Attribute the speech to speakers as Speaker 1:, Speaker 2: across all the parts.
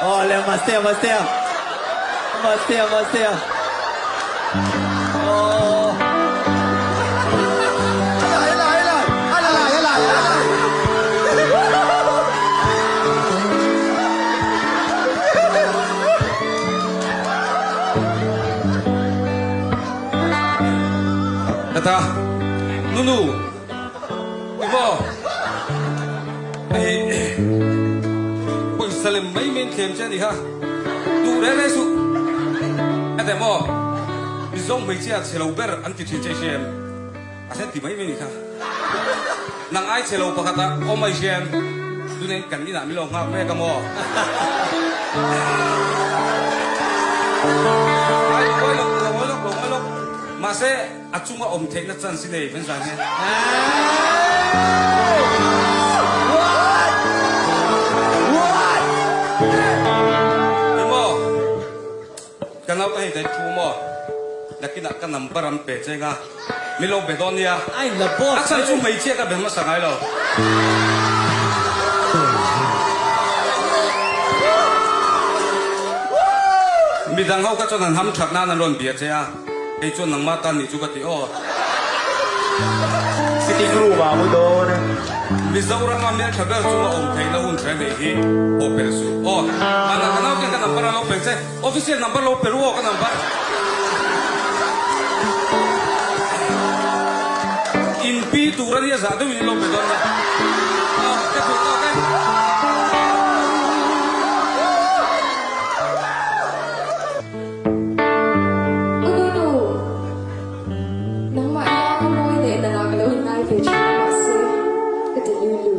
Speaker 1: Aw le Mastea Mastea Mastea Mastea Aw.
Speaker 2: Tata, Nunu, Imaw, hei pawisa lem mai mai in thlem che a ni kha, duh reng reng suh. Hete maw, Mizo hmeichhia chhe lo ber an ti thin che i hria em? A hre ti mai mai ni kha. Nang ai chhe lo pakhat a awm ai hria em? Tunah kan inah min lo nghak mek a maw? Ai lo ngawi lawk, lo ngawi lawk, lo ngawi lawk. Mahse, a chunga awm theihna chance i nei ven zan hian. Ni maw? Ka naute hei daih thu maw? Nakinah ka number an pe che nga, min lo be dawn nia.
Speaker 1: A in la boss.
Speaker 2: A chhan chu hmeichhia ka be hmasa ngai lo. Midang ho kha chuan an ham that nan an rawn bia che a, kei chuan nangmah tan nih chu ka ti aw.
Speaker 3: Sitting room ah mu dawn e.
Speaker 2: Mizorama hmeltha ber chunga awm theihna hun hre nei hi pawh pel suh aw. Mahna ka naute ka number an lo pel che. Official number lo pe ru aw ka number. In pi tur a nia zah deuhin in lo pe dawn nia. Aw ka duh tawk e.
Speaker 4: U Nunu, nangmah hi a ka mawi leh nangah ka lo inngai ve thin a mahse ka ti Lulu.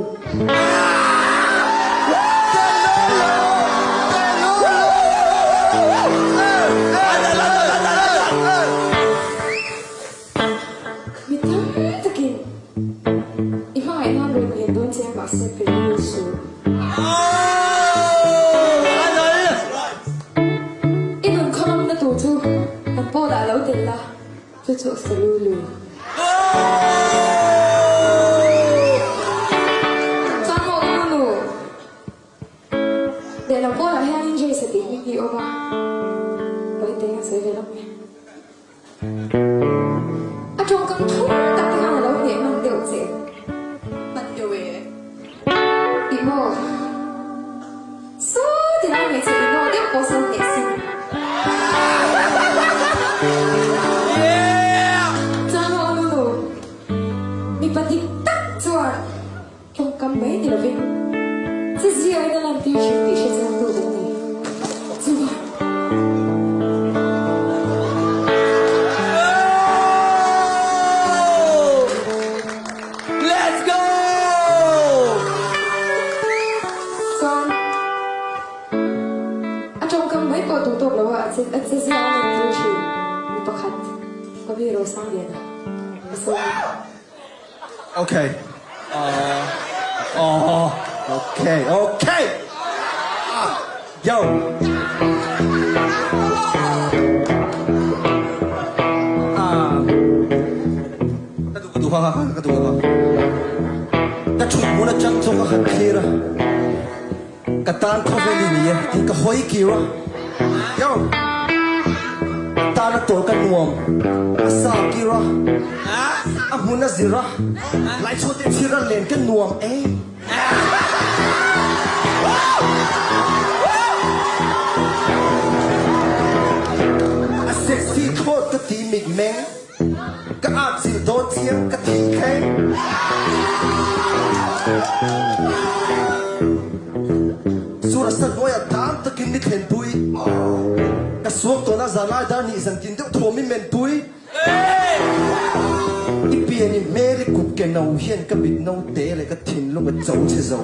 Speaker 4: Mi tam takin i hmangaih nan rawn ngen dawn che a mahse pe lul suh. I nun khawlawmna tur chu kan pawlah lo tel la. Chu chu a sa lulu. Chuan maw u nu lehlam pawlah hianin Jace a tih hming hi a awm a, Pawite a sawi ve lawk nge. A tawngkam thum tak te khan a lo hneh hman deuh che.
Speaker 5: Hman deuh e.
Speaker 4: Ih maw? Saw ti lai hmeichhe innaw deuh pawh sawn hneh sin. Chuan maw Lulu, mipa dik tak chuan tawngkam mai ni lovin che ziain a lantir thin tih hre chiang tu kan ni. Chuan.
Speaker 1: Let's go!
Speaker 4: Chuan a tawngkam mai pawh duh tawk lo a, a che zia a rawn tir thin mi pakhat Kawmi Rosangliana a sawi a.
Speaker 1: Okay. Aww. Okay, okay! Yo! Ka duh ka duh ha ha ka duh ha. Ka thut hmun atang chu ka han thlir a, ka tan khawvel i ni e tiin ka hawi kir a. Yo! Ka tan a tawl ka nuam a sa kir a, a hmun a zir a, laichhuat te chhir a len ka nuam e. A sexy thlawt ka ti mitmeng, ka atchilh dawn chiang ka thih thleng. Surasa hnuaiah tam takin ni thlenpui, ka suak tawn a zanlai dar nih zantin deuh thuam i menpui. I pian i hmel i kut ke no hian ka mit no te leh ka thinlung a cho che zo.